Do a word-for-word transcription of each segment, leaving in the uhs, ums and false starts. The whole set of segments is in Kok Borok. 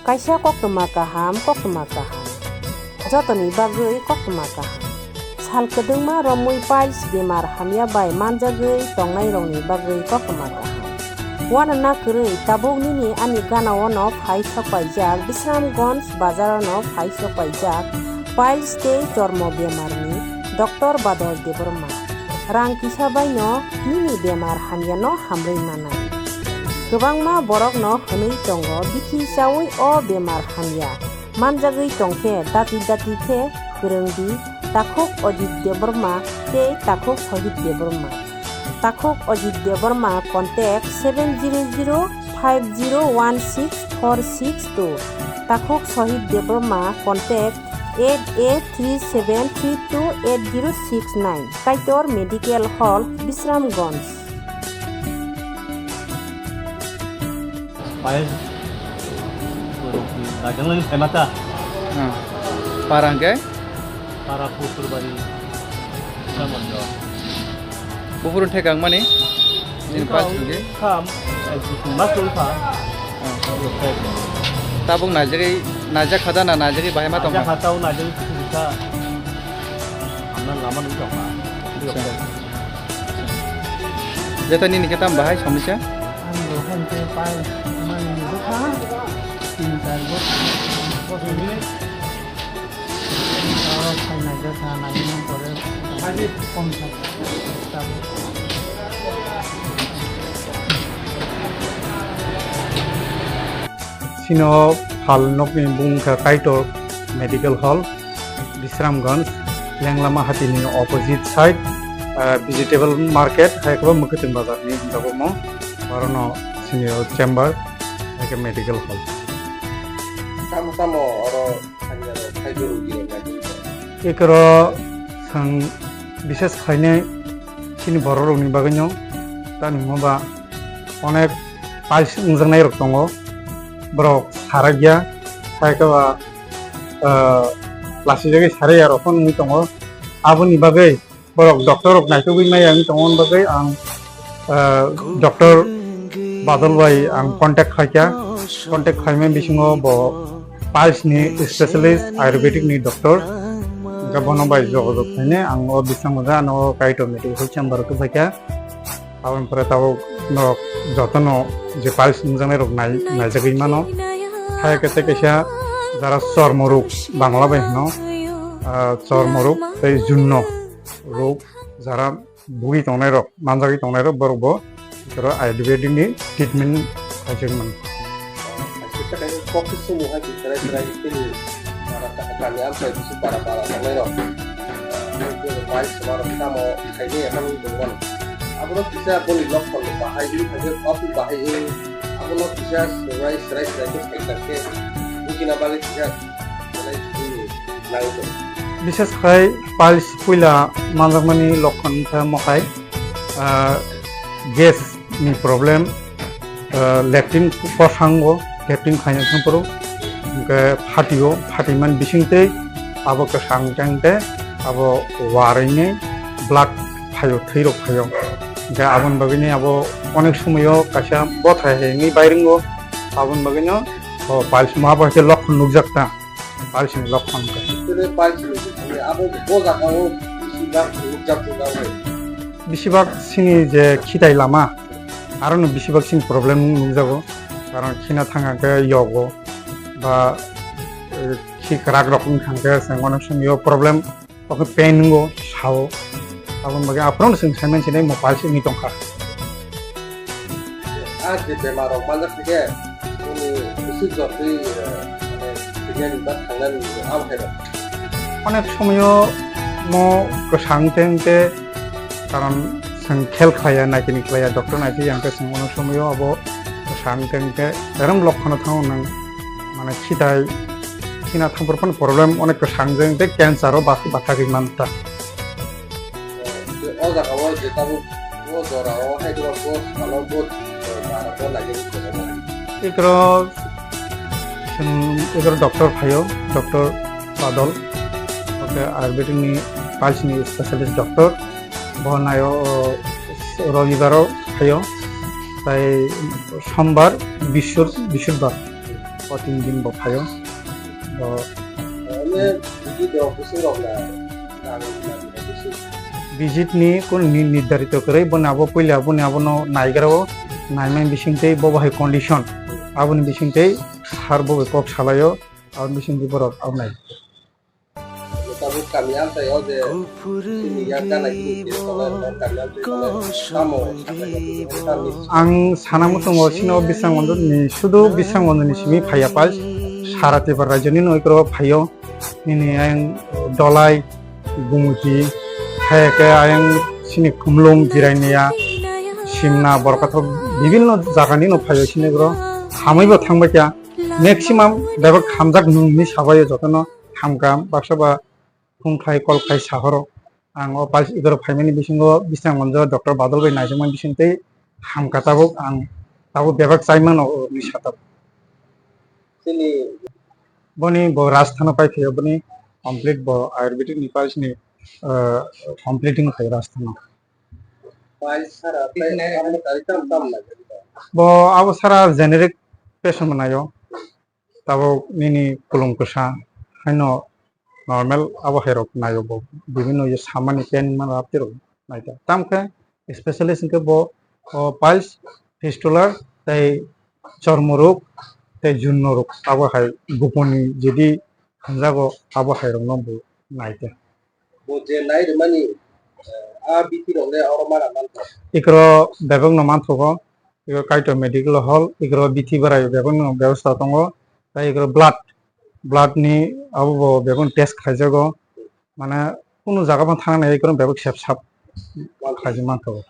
Kaisa koktwma kaham, koktwma kaham. Jotoni bagwi koktwma kaham. Sal kwdwngma romwi piles bemar hamya bai manjagwi tongnairokni bagwi koktwma kaham. Uanana kwrwi tabuk nini ani gana-o no phai sokpaijak, Bisramganj bazar-o no phai sokpaijak piles tei chormo bemarni Doctor Badol Debbarma. Rang kisa bai no nini bemar hamya no hamrwi manai. Kwbangma borok no hwnwi tongo, bikhi chaui o bemar hamya. Manjagwi tongkhe dati dati khe kwrwng di, takhuk Ajit Debbarma tei takhuk Sahib Debbarma. Takhuk Ajit Debbarma contact seven zero zero five zero one six four six two. Takhuk Sahib Debbarma contact eight eight three seven three two eight zero six nine. Kaitor Medical Hall, Bisramganj. Payas, najanglani phaimata. Hmm. Para hwnkhe? Para Puturbari. Sama jo. Buphuru thekang mani? Nini pas hwnkhe? Kham, mas tong kha. Hmm. Tabuk najagwi, najak khada na najagwi bahai ma tong kha? Najak khata o najagwi kisa. Amna lama nung tong kha. Acha. Jeta nini khe tam bahai somisa? Ang bo hai khe pai mani bwkha tin char bosor. Bosor ni. Aro phainai jeta nai nang pore kom sa. Sino phal nokni bumung kha Kaitor Medical Hall. Bisramganj, Lenglama hatini opposite side, ah, vegetable market, hai khe bo mwkhwtwng bazar ni hinjago mo, orono senior chamber, hai khe medical hall. Tamo tamo oro thangya rok khai rok di rok nai. Ekoro sang bises khainai chini borok rok ni bagwi no tani mo ba onek piles wngjaknai rok tongo, borok sarakya, hai khe ba ah, lasijagwi sarai ya rok phano wngwi tongo. Aboni bagwi borok doctor rok naitugwi maya wngwi tongo, aboni bagwi ang, ah, Doctor Badol bai ang contact khaikha. Contact khaimani bisingo bo piles ni specialist, ayurvedic ni doctor. Hwnkhe bono bai jogajog khainai ang o bising mwnga ano Kaitor Medical Chamber o tubukha. Aboni pore tabuk norok jotono je piles wngjaknai rok nai-, naijagwi mano. Hai khe tei kaisa jara chormo rok Bangla bai hino, ah, chormo rok tei junno rok jara bugwi tongnai rok, manjagwi tongnai rok borok bo oro ayurvedic ni treatment khaijak mano. Kaisa kaisa kok se sumo hai se serai serai tini para kami amchai bisi para para tongnai rok. Pai sama rok tamo khaini akan wngwi tongmani. Abono kisa boni lokhon bahai wngwi khaikhe opi bahai wngwi abono kisa serai serai serai khe khaikha khe bujina bagwi kisa serai wngwi nangwi tongo. Bishes khai piles puila manjakmani lokhon wngkha mokhai, ah, gas ni problem, ah, latrine kosango latrine khaina thangphuru, hwnkhe phatio, phatimani bisingtwi abo kwsang tengte abo warwini blood phaio, thwirok phaio. Hwnkhe aboni bagwini abo onek somoyo kaisa bothai hai wngwi bairingo, aboni bagwino o piles ma abo hai khe lokhon nukjak ta. Piles ni lokhon khe. Tini piles ni bisingtwi abo bo jagao bisi bak nukjak nukjak hai. Bisibak sini je khitai lama, aro no bisibak sini problem nukjago, karon khina thang khe yogo ba, eh, khi kwrak rok wng thang khe chwng onek somoyo problem. Oke pain wngkha sao. Aboni bagwi aphuru chwng saiman sinai mo piles wngwi tongkha. Ah, je bemar rok manjak khe, boni bisi jotwi, eh, mane, thwinani ba thangnani abo hai rok. Onek somoyo mo kwsang tengte, karon chwng khel khlaiya, naikini khlaiya, doctor naikhe yang khe chwng onek somoyo abo kwsang tengte, erom lokkhono thango nang, mane khitai, khina thangphuru phano problem onek kwsang jeng tei cancer o bas-, bathagwi manta. O jaga o je tabuk o jora o hai tabuk o salo bo bara bo nai jagwi khojak nai. Ekro chwng ekro doctor phaio, Doctor Badol, oke ayurvedic ni piles ni specialist doctor, bo naio o robibaro phaio, tai sombar, bisur, bisurbar. O tin din bo phaio. Bo Ene bidi do kusung rok na, na, na, na, kusung. Visit ni kun ni nirdarito kwrwi, bo ni abo puila, bo ni abono naigra o, naimani bisingtwi bo bahai condition, aboni bisingtwi sir bo bai kok salaio, aboni bisingtwi borok abo nai. Ang sana muchungo sino bisang monjor ni sudu bisang monjor ni simi phaiya pal sara Tripura rajyo ni noi kro phaio nini ayang Dolai, Gumuti, hai ke ayang sini Khumlung, Jirania, Simna, Borkathok bibinno jaga ni no phaio sini kro hamai bo thangbai kya maximum bebak hamjak nung ni sabaio jotono hamkam baksa ba phung khai, call khai sahoro. Ang o pal igoro phaimani bisingo bisang monjo doctor Badol bai naijakmani bisingtwi hamkha tabuk ang tabuk bebak chaimano o ni satok. Boni bo Rajthano pai khayo boni complete bo Ayurvedic ni pals ni, ah, complete ni khayo Rajthano. Bo abo sara generic patient manayo. Tabuk nini kulum kwsa haino normal abo hairok naio bo bibinno ye samani pain mano aptirok naita. Tamkhe specialist hinkhe bo, o, piles, fistula tei chormo rok tei junno rok abo hai guponi jedi hamjago abo hairokno bo naita. Bo je nai rwmani, eh, a bithi rok le oro mana mantha. Ikro bebak no manthogo. Ego Kaitor Medical Hall, ego bithi barai bebak no bebosta tongo. Tai ego blood, blood ni abo bo bebak test khaijago. Mane kunu jaga bo thang nai ego bebak sep sap khaijak manthogo.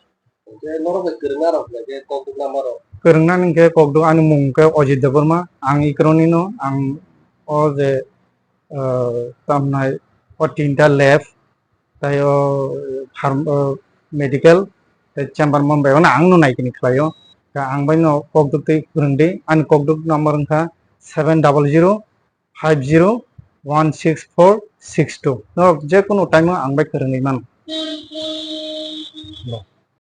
Hwnkhe norok bai kwrwngna rok bai khe kokduk lama rok? Kwrwngna ni hwnkhe kokduk ani mung khe Ojit Debbarma, ang ikroni no, ang o je, ah, tamnai o tinta lab, tai o pharm-, o medical, tai chamber mon bai, ono ang no naikini khlaio. Ka ang bai no kokduk twi kwrwng di, ani kokduk number wngkha seven double zero five zero one six four six two. Norok je kunu time o ang bai kwrwngwi mano.